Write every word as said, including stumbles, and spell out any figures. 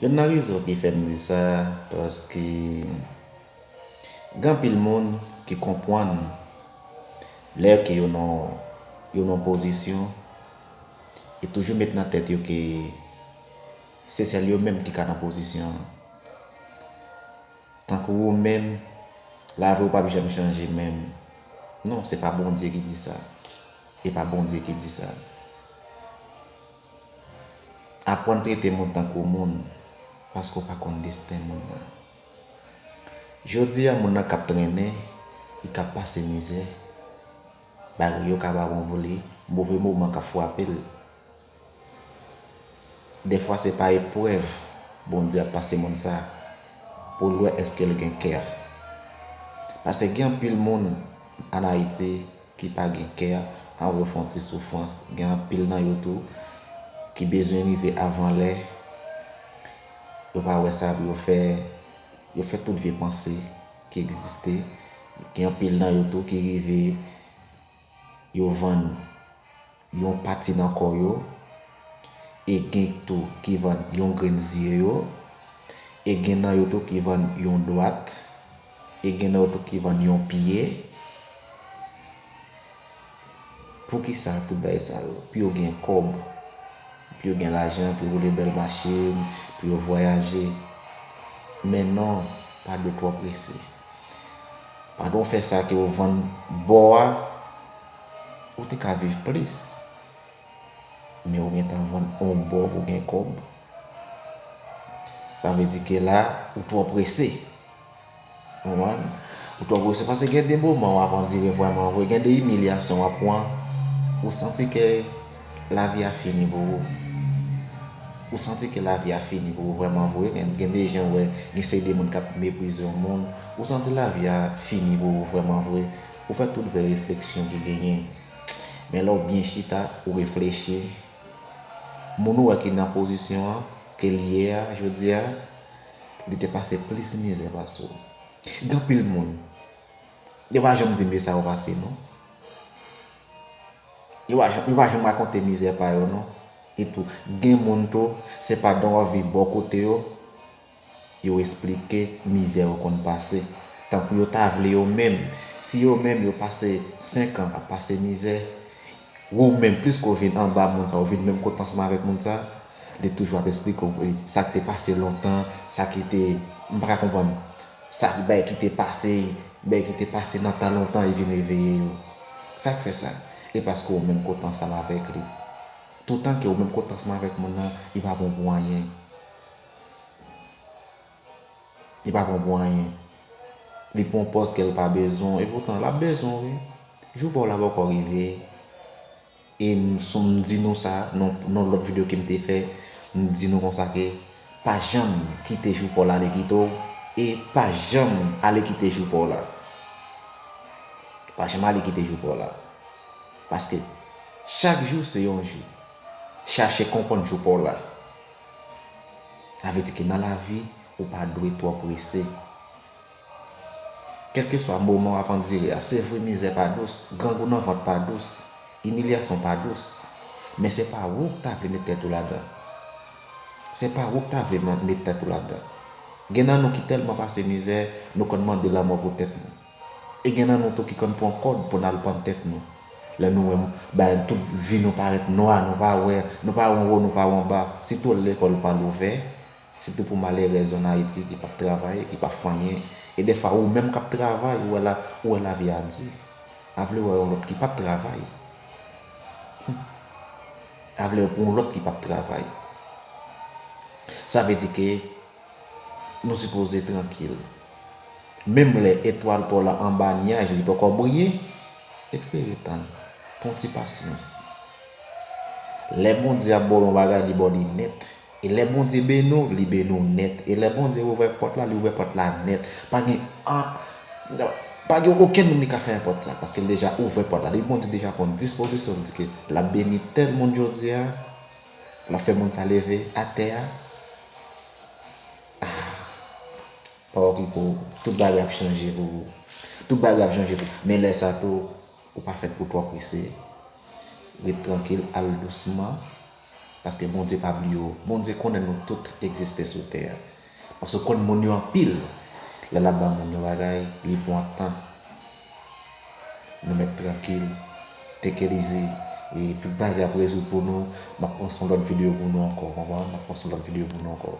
Youn nan rezon ki fè m di sa, paske gen anpil moun ki konprann lè ke yo nan, yo nan pozisyon, e toujou met nan tèt yo ke se sèl yo menm ki ka nan pozisyon an. Tankou ou menm, lavi w p ap janm chanje menm. Non, se pa Bondye ki di sa. E pa Bondye ki di sa. Aprann trete moun tankou moun, paske w pa konn desten moun nan. Jodi a, moun nan k ap trennen, li k ap pase mizè, bagay yo ka pa bon pou li, move moman k ap frape l. Dèfwa se pa eprèv Bondye ap pase moun sa a, pou l wè èske l gen kè. Paske gen anpil moun ann Ayiti ki pa gen kè, ann revè fè yon ti soufrans. Gen anpil nan yo tou ki bezwen rive avan lè. Yo pa wè sa pou yo fè, yo fè tout vye panse ki egziste. Gen anpil nan yo tou ki rive, yo vann yon pati nan kò yo, e gen tou ki vann yon grenn zye yo, e gen nan yo tou ki vann yon dwat, e gen nan yo tou ki vann yon pye. Poukisa tout bagay sa yo? Pou yo gen kòb, pou yo gen lajan, pou yo woule bèl machin, pou yo vwayaje. Men non, pa dwe twò prese. Pandan w fè sa ke w vann bò a, ou te ka viv plis. Men ou gentan vann yon bò pou w gen kòb. Sa vle di ke la, ou twò prese. Konprann? Ou twò prese paske gen de moman w ap andire vrèman vre, gen de imilyasyon w ap pran, ou santi ke lavi a fini pou ou. Ou santi ke lavi a fini pou ou vrèman vre. Gen, gen de jan w wè, gen seri de moun k ap meprize yon moun. Ou santi lavi a fini pou ou vrèman vre. Ou fè tout vye refleksyon ki genyen. Men lè w byen chita, ou reflechi, moun ou wè ki nan pozisyon an, ke l ye a, jodi a, li te pase plis mizè pase w. Gen anpil moun, yo pa janm di m sa yo pase, non. Yo pa janm, yo pa janm rakonte mizè pa yo, non. E tou, gen moun tou, se pandan w ap viv bò kote yo, yo esplike mizè yo konn pase. Tankou yo ta vle yo menm. Si yo menm yo pase senk an ap pase mizè, ou menm, plis ke w vin anba moun sa, ou vin menm kote ansanm avèk moun sa, li toujou ap esplike w, e, sa k te pase lontan, sa ki te, m pa ka konprann, sa, bagay ki te pase, bagay ki te pase nan tan lontan, e vin reveye yo. Sa k fè sa? E paske ou menm kote ansanm avèk li. Toutan ke ou menm kote ansanm avèk moun nan, li pa bon pou anyen. Li pa bon pou anyen. Li pran yon pòz ke l pa bezwen w. Epoutan, l ap bezwen w, wi. Jou pa w la poko rive. E m, sou m di nou sa, nan, nan lòt videyo ke m te fè, m di nou konsa ke pa janm kite jou pa w la ale kite w. E pa janm ale kite jou pa w la. Pa janm ale kite jou pa w la. Paske chak jou se yon jou. Chache konprann jou pa w la. Sa vle di ke nan lavi, ou pa dwe twò prese. Kèlkeswa moman w ap andire a, se vre mizè pa dous, grangou nan vant pa dous, imilyasyon pa dous. Men se pa ou k ta vle met tèt ou ladan. Se pa ou k ta vle met tèt ou ladan. Gen nan nou ki tèlman pase mizè, nou konn mande lanmò pou tèt nou. E gen nan nou tou ki konn pran kòd pou n al pann tèt nou. Lè nou wè, bay, tout vi nou parèt nwa, nou pa wè, nou pa wè anwo, nou pa wè anba. Sitou lè lekòl pa l ouvè, sitou pou malerèz ann Ayiti ki p ap travay, ki p ap fè anyen. E dèfwa ou menm k ap travay, ou wè la, ou wè lavi a di. A vle wè yon lòt ki p ap travay. Hmm. A vle wè pou yon lòt ki p ap travay. Sa vle di ke nou sipoze trankil. Menm lè etwal pa w la anba nyaj, li poko briye, espere tann. Pran ti pasyans. Lè Bondye ap ba w yon bagay, li ba w li nèt. E lè Bondye beni w, li beni w nèt. E lè Bondye ouvè pòt la, li ouvè pòt la nèt. Pa gen an, pa gen okenn moun ki ka fèmen pòt sa, paske l deja ouvè pòt la. Depi Bondye deja pran dispozisyon, l di ke l ap beni tèl moun jodi a, l ap fè moun sa leve atè a. Ah, pa okipe w, tout bagay ap chanje pou ou. Tout bagay ap chanje pou ou. Men lè sa tou, ou pa fèt pou twò prese. Ret trankil, al dousman. Paske Bondye pa bliye w. Bondye konnen nou tout egziste sou tè a. Paske konn moun yo anpil. Lè l ap ba moun yo bagay, li pran tan. Nou mèt trankil. Take it easy. E tout bagay ap rezoud pou nou. M ap pran yon lòt videyo pou nou ankò. Konprann? M ap pran yon lòt videyo pou nou ankò.